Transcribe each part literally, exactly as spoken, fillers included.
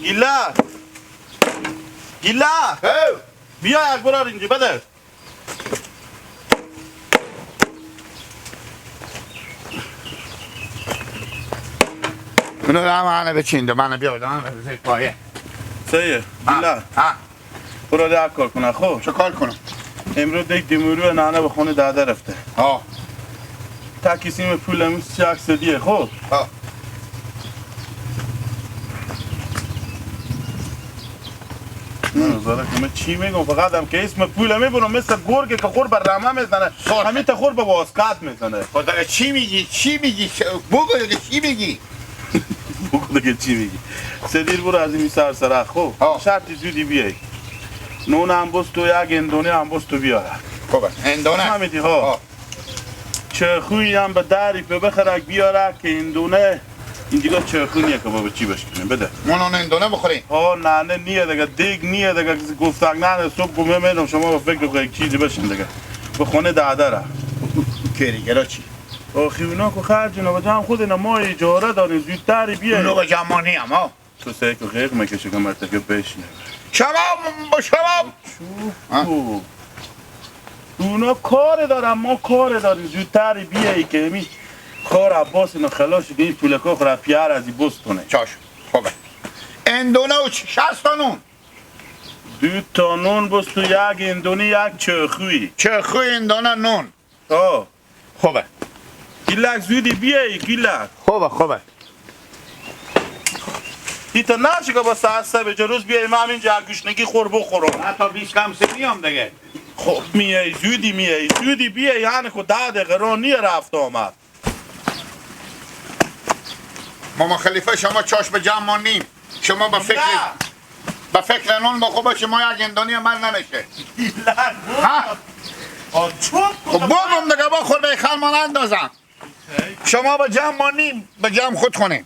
گیلک! گیلک! هه! بیا یک برار اینجا بده. اونو دا منه بچین، دو منه بیار، دو منه بزیر پایه. سیه، ها، گیلک. ها. برو ده کار کنه، خو. چه کار کنم؟ امرو دیگ دیمورو ننه به خونه داده رفته. ها. تاکسی می پول هم سی و هشت صدیه، خو. ها. نه، زارا که من چی می‌گم؟ فقط هم که اسم پول می‌برم، مثل گرگی که خور بر رمه می‌زنه. خب. همین تا خور به واسکت می‌زنه. خب، داره چی می‌گی؟ چی می‌گی؟ چ-، بگو دیگه، چی می‌گی؟ بگو دیگه چی می‌گی؟ سدیر برو از این سر سره، خب. ها. شرطی زودی بیای. نون هم بست و یک اندونه هم بست و بیاره. خب، اندونه؟ فهمیدی، ها. ها. چرخویی هم به دری پی بخرک بیاره که اندونه این دیگه چرخو نیه که بابا چی بشکنیم. بده. ما نان اندونه بخوریم؟ ها، ننه نیه دیگه، دیگ نیه دیگه، گفتک ننه، صبح گمه می‌دم، شما به فکر خو یک چیزی بشین دیگه. به خونه داده را. کریگرا چی؟ آخی اونا که خرج اینا به جمع خود اینا ما اجاره داریم، زودتری بیه. اونو به جمع ما نیم، ها؟ تو سعی که غیق مکشه که مرتکب بشنه. شما، شما. چوب ها؟ کو. اونا کار دارن، ما کار داریم. زودتری بیایی که همی خار عباس اینا خلاص شه که این پولکا خورا پیار از این بستونه. چاش. خوبه. اندونه و چی؟ شصت تا نون. دو تا نون بست و یک اندونه، یک چرخویی. چرخوی اندونه نون. آه. خوبه. گیلک زودی بیایی، گیلک. خوبه، خوبه. ایتا نشه که با ساعت سه بجه روز بیایی، من همینجا گوشنگی خور بخورم. حتی بیست کم سنی هم دیگه. خب میایی، زودی میایی، زودی بیایی، یعنی که ده دقیقه راه نیه رفت آمد. ماما خلیفه، شما چاش به جمع ما نیم. شما به فکر، نه. به فکر نون با خوبه شما یک اندانی من نمیشه. ها؟ آه، چوب خب بگم دیگه، با خور به خلمان اندازم. شما به جمع ما نیم، به جمع خود خونیم.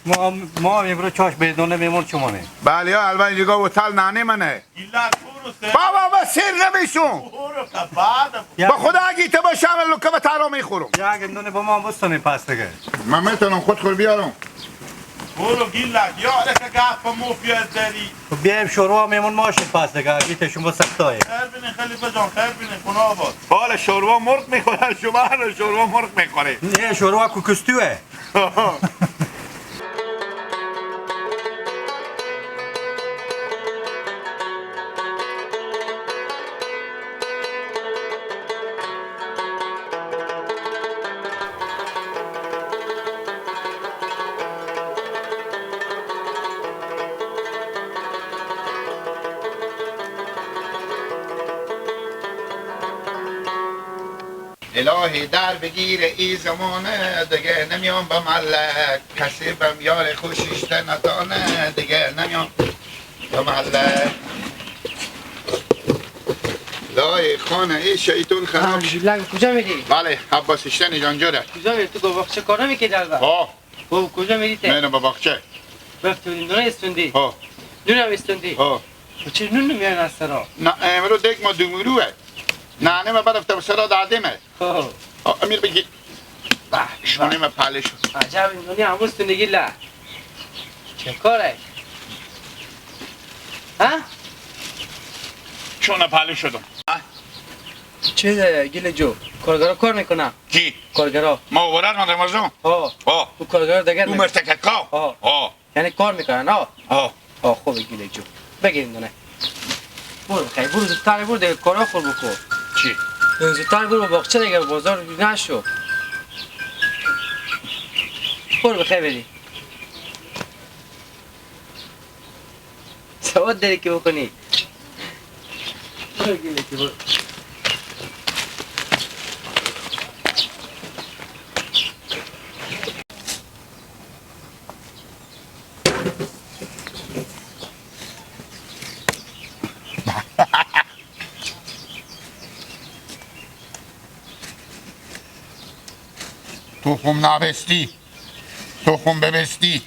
ما هم، ما هم امروز چاش به دونه میمون شما نه. بله، یا البته دیگه هتل ننه منه. گیلک برو سر. بابا، به سر نمیشون. برو که بعد. به خدا اگه تو باشه، همه لکه به ترا میخورم. یک اندونه با ما هم بستانیم پس دیگه. من می‌تونم خود خور بیارم. برو گیلک، یا که گپ مفید داری. خب بیایم شوروا میمون ما شد پس دیگه، اگه تو شما سختایه. خیر بینی خلیفه جان، خیر بینی، خونه آباد. حال شوروا مرغ می‌خوره، شما هر شوروا مرغ می‌خوره. نه، شوروا کوکستوه. الهی در بگیره ای زمانه، دگه نمیام به محله، کسی بم یار خوشش نتانه، دگه نمیام به محله. لای خانه ای شیطون خراب شد. گیلک، کجا میری؟ بله، عباس اشتنی جان جوره. کجا میری؟ تو با باغچه کار نمی‌کنی در بر؟ ها. او کجا میری ته؟ میرم به باغچه. وقت تو دونه استوندی؟ ها. نون هم استوندی؟ ها. و چرا نون نمیان از سرا؟ نه، امرو دیگ ما دوموروه. ننه ما برفته به سرا دادیمه. ها. آه، امیر بگی. به، شونه ما پله شد. عجب، این دنیا هم استوندگی لا. چه کاره؟ ها؟ چونه پله شدم؟ چه گیلک جو؟ کارگرا کار می‌کنه؟ کی؟ کارگرا. ما ورق نداریم از اون. ها. ها. او کارگرا دگر او می‌کنه. مرتککا. ها. ها. یعنی کار می‌کنن، ها؟ ها. ها، خوبه گیلک جو. بگیریم دونه. برو بخیر، برو زودتر برو دیگه، کارا خور بکن. چی؟ زودتر برو باغچه دیگه، بازار نشو. برو بخیر بری. سواد داری که بکنی. برو گیلک جو، برو. تخم نبستی، تخم ببستی.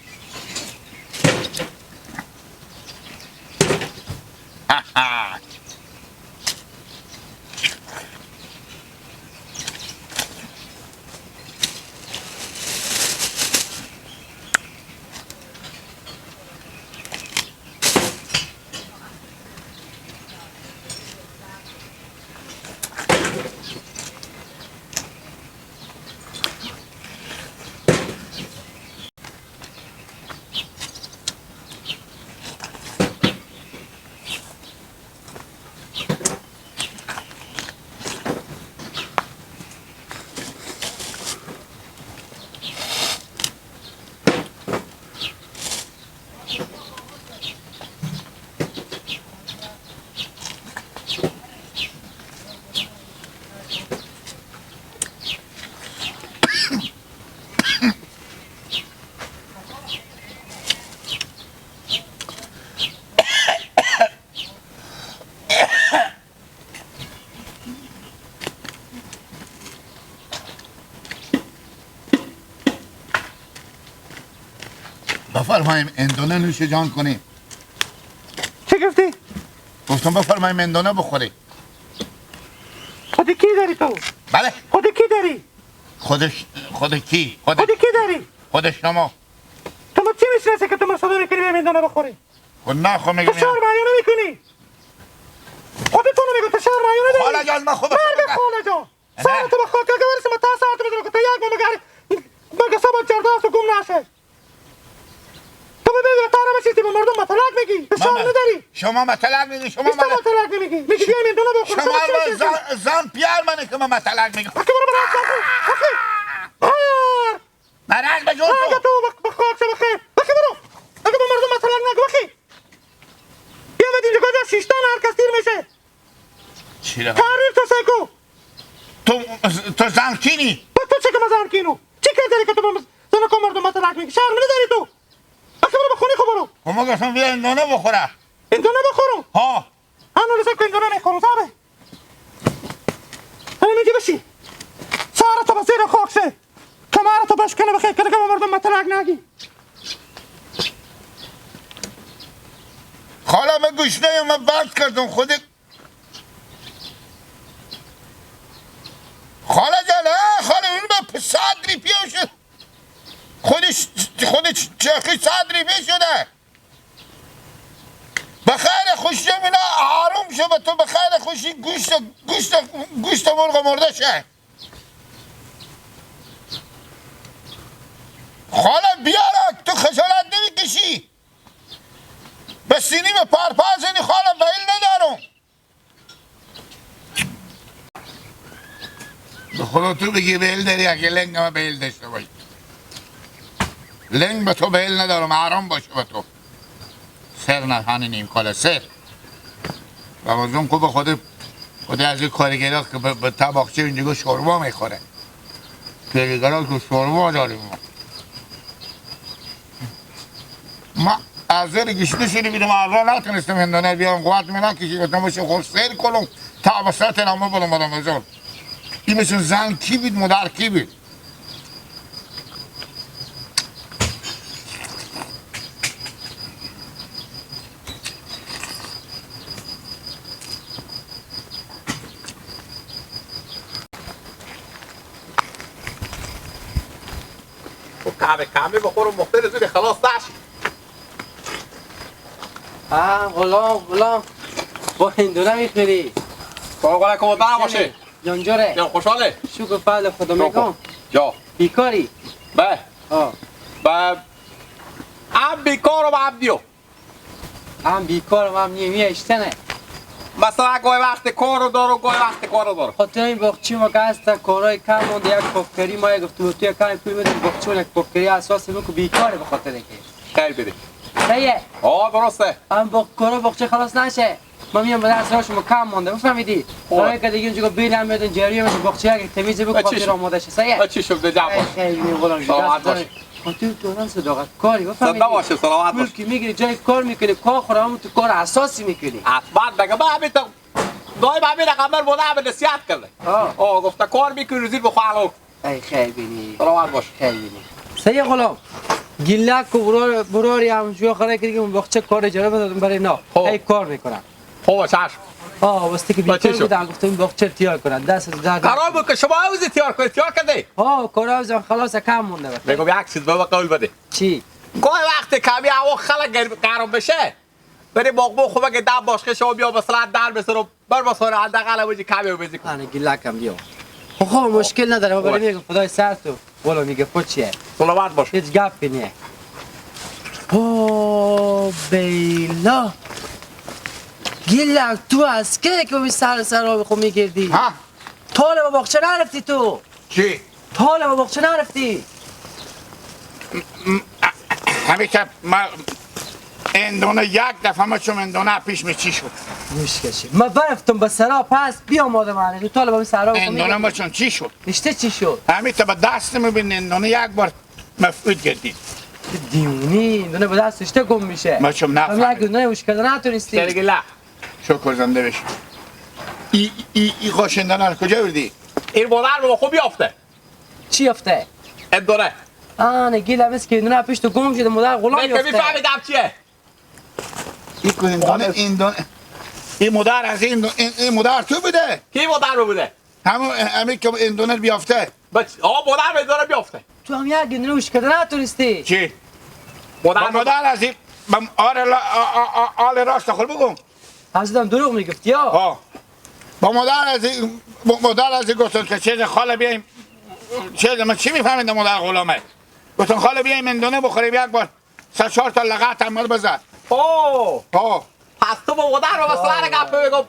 بفرماییم، هندونه نوش جان کنیم. چی گفتی؟ گفتم بفرماییم، هندونه بخوریم. خودی کی داری تو؟ بله. خودی کی داری؟ خودش، خود کی؟ خود خودی کی داری؟ خود شما. تو ما چی می‌شناسی که تو ما صدا می‌کنی بیا هندونه بخوریم؟ خود نه، خب تو می‌گم شهر معیار می‌کنی. خودتون می‌گم تو شهر معیار داری. خاله جان، ما خوب مرد خودم خاله جان. نه. سر تو به خاک اگه برسه، من تا سر تو بزنم که تو یک ماه مگر مگه صبح چهارده تو گم نشه. تو ببین، تا رو بشی، تو به مردم مطلق میگی. تو شرم نداری. شما مطلق میگی، شما بیشتر مطلق، مطلق نمیگی. میگی بیا من دونه بخور. شما تو چی زن، زن پیار منه که من مطلق میگم. اگه برو برات بخور. اخی. آر. مرگ به جون تو. اگه تو بخ-، بخاک شو بخیر. اخی برو. اگه به مردم مطلق نگو، اخی. بیا بدین اینجا کجا شیشتان هر کس تیر می‌شه. چرا؟ تحریر تو سیکو. تو، تو زنکینی. با تو چه که من زنکینو؟ چی کار داری که تو با زن کو مردم مطلق می‌گی؟ شرم نداری تو؟ اصلا برو به خونی خو برو. خب ما گفتم بیا هندونه بخوره. هندونه بخورم؟ ها. انا لسه که هندونه نخورم، صاحبه. همین اینجا بشی. سارا تو بسیر خاک شه. کمارا تو بشکنه بخیر که دیگه با مردم مطلق نگی. خاله من گشنه، من بند کردم خودی. خاله جان، ها، خاله اون به صد روپیه شد. خودش، خودش چرخی صد روپیه شده. بخیر خوشی اینا آروم شو به تو، بخیر خوشی گوشت، گوشت، گوشت مرغ مرده شه. خاله بیارک، تو خجالت نمی‌کشی؟ به سینی به پرپر زنی خاله، ویل ندارم. به خدا تو بگی بیل داری، اگه لنگ هم بیل داشته باشی. لنگ به تو بیل ندارم، حرام باشه به تو. سر نهانی نیم کاله سر. و مزون کو به خود، خود از این کارگرا که به، به تباخچه اینجا شوروا می‌خوره. کارگرا که شوروا داریم ما. ما از زیر گشنه شدی بیدم، از راه نتونستم هندونه بیارم، قوت می نکشید، گفتم باشه خور سیر کنم، تا به ساعت نامه برم برم از اون. این مثل زن کی بید، مادر کی بید؟ خب کمه کمه بخورم، مختر زود خلاص نشی. آه، غلام، غلام. با هندونه می‌خوری. تو غلام کمتر باشه. جانجوره. یا خوشحاله. شکر فضل خدا می‌کنم. یا. بیکاری؟ به. آه. به. هم بیکار و هم دیو. هم بیکارم، هم نیه، میه اشتنه. مثلاً گاهی وقت کار رو دارم، گاهی وقت کار رو دارم. خاطر این باغچی ما که هست، کارهای کم مونده، یک پاککاری ما گفتم تو یک کمی پول بدیم، باغچی ما یک پاککاری اساسی بکن، بیکاره به خاطر اینکه. خیر بده. صحیحه؟ آه، درسته. هم با کارا باغچه خلاص نشه. ما میام به دست شما کم مونده، بفهمیدی؟ خوبه. برای که دیگه اونجا بیل هم می‌دن، جری هم می‌دن، باغچه یک تمیزی بکن، خاطر آماده شه. صحیحه؟ چی شد، به جا باش. خیلی می‌گم، غلام جان. سلامت باش. خاطر تو هم صداقت کاری، بفهمیدی؟ زنده باشه، سلامت باش. پول که می‌گیری، جای کار می‌کنی، کار خود هم تو کار اساسی می‌کنی. حتماً دیگه، به همین تا دایم همین رقم بر بوده، همین نصیحت کرده. آه. آه، گفته کار می‌کنی، زیر بخور حلال. ای خیر بینی. سلامت باش. خیر بینی. سید غلام، گیلک و برار-، براری هم جویا خانه کردی که من باغچه کار اجاره بدادم برای اینا. خب. ای کار می‌کنم. خب، چشم. آه، واسطه که با چی بیکار شد؟ بودم، گفتم این باغچه رو تیار کنم. دست از درد خراب نکنه. بود که شما عوضی تیار کنید، تیار کرده. آه، کار عوضم خلاص، کم مونده بس. بگو یک چیز به من قول بده. چی؟ گاهی وقت کمی هوا خلا گر-، گرم بشه، بری باغبون خوبه که دم باشکه شما بیا مثلاً در بسر و بر بسر حداقل وجه کمی و بزی کن. آره، گیلکم بیا. خب، خب، مشکل نداره. ما بریم باش. میگم خدای سر تو. والا میگه خود چیه؟ سلامت باش. هیچ گپی نیه. او بیلا. گیلک تو از که که بی سر سر آب خو میگردی؟ ها؟ تا حالا به باغچه نرفتی تو؟ چی؟ تا حالا به باغچه نرفتی؟ م-، م-، همیشه ما اندونه یک دفعه ما چون اندونه پیش می چی شد؟ گوش کشی. ما برفتم به سرا پس بیامادم، آره. تو طالب همین سرا بکن، اندونه می‌گم. ما چون چی شد؟ نشته چی شد؟ همیشه به دست می‌بین اندونه یک بار مفقود گردید. دیونی، اندونه به دست نشته گم می‌شه. ما چون هم نفهمید. یک دونه گوش کردن نتونستی. سرگله. شکر زنده بشی. ای، ای، ای قاشندانه رو کجا بردی؟ این بادر رو خوب یافته. چی یافته؟ اداره. آنه گیل همیز که ایندونه پشت گم شده، مادر غلام یافته. می‌فهمی گپ چیه؟ این کو ایندونه، ایندونه. این مادر از این، این، این مادر تو بوده؟ کی مادر بوده؟ همون، همی که ایندونه بیافته. بس، آه، مادر به ایندونه بیافته. تو هم یک ایندونه اوش کردن نتونستی. چی؟ مادر با مادر از این، با آر لا-، آ-، آ-، آ-، آل راست خود بگم. عزیزم دروغ می‌گفتی یا؟ ها. با مادر از این، با مادر از این گفتن که چیز خاله بیایم، چیز من چی می‌فهمید مادر غلامه؟ گفتن خاله بیایم ایندونه بخوریم یک بار. سه چهار تا لغت عمل بزن. اوه. ها. پس تو با مادر و سر گپ بگو.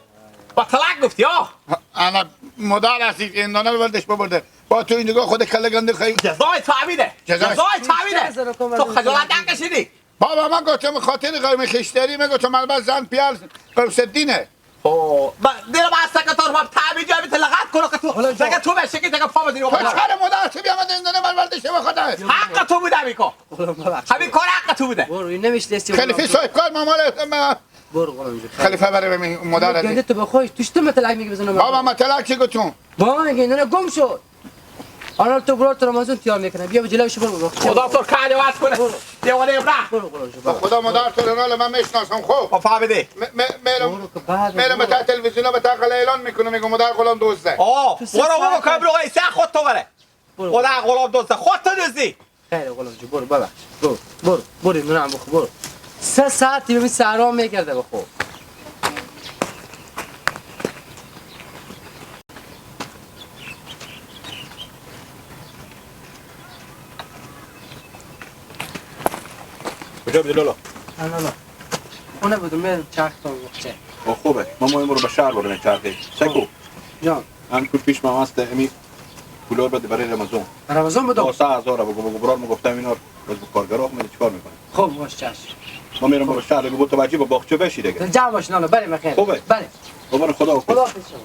با طلاق گفتی ها؟ انا مادر از این ایندونه وردش ببرده. با تو این دیگه خود کله گنده خیلی. جزای تو همیده. جزای. جزای تو همیده. تو خجالت نکشیدی. بابا، من گفتم خاطر قوم خشتری، من گفتم البته زن پیار قوم سدینه. او، با، دل ما سکتور ما تعبیر جا بیت لغت کنه که تو، حالا جا. دیگه تو بشه که دیگه پا بدی. تو چهار مادر تو بیا من زندانه من ورده شما خدا. حق تو بوده میکو. حالا ببخش. همین کار حق تو بوده. برو، این نمیشته استی خلیفه برو. صاحب کار ما مال ما برو، برو اونجا. خلیفه برای من مادر گنده تو بخوش، تو شتم تلعی میگه بزنم. بابا، ما طلاق چی گفتم؟ بابا میگه ایندونه گم شد. الان تو برو، تو رمضان تیار می‌کنه. بیا به جلوش برو، برو. خدا تو رو کالی واسه کنه. برو. دیوانه ابراه. برو، برو، برو. به خدا مادر تو رو من می‌شناسم، خب. با فهمیدی؟ م-، م-، میرم، برو که بعد میرم برو. به تلویزیون به تا اعلان می‌کنم، میگم مادر غلام دزده. آه، تو سه برو بابا، ساعت کبر آقای سه خود تو بره. برو. مادر غلام دزده، خود تو دزدی. خیلی غلام جو، برو ببخش. برو، برو، برو، ایندونه هم بخو، برو. سه ساعتی به این صحرا می‌گرده بخو. کجا بودی لالا؟ ها لالا. اونه بودم، من چرخ تا بخچه. آه، خوبه. ما، ما امرو به شهر بریم چرخی. سکو. جان. هم کل پیش ما هست، امی کولار بده برای رمضان. رمضان بدم. دو سه هزار بگو، بگو برار مگفتم اینا رو. باز به کارگرا می‌ده چیکار می‌کنه؟ خب، باش، چشم. ما می‌رم برو شهر، بگو تو بچی با باغچه بشی دیگه. جمع باش، لالا، بریم بخیر. خوبه. بله. بابا خدا حافظ. خدا حافظ شما.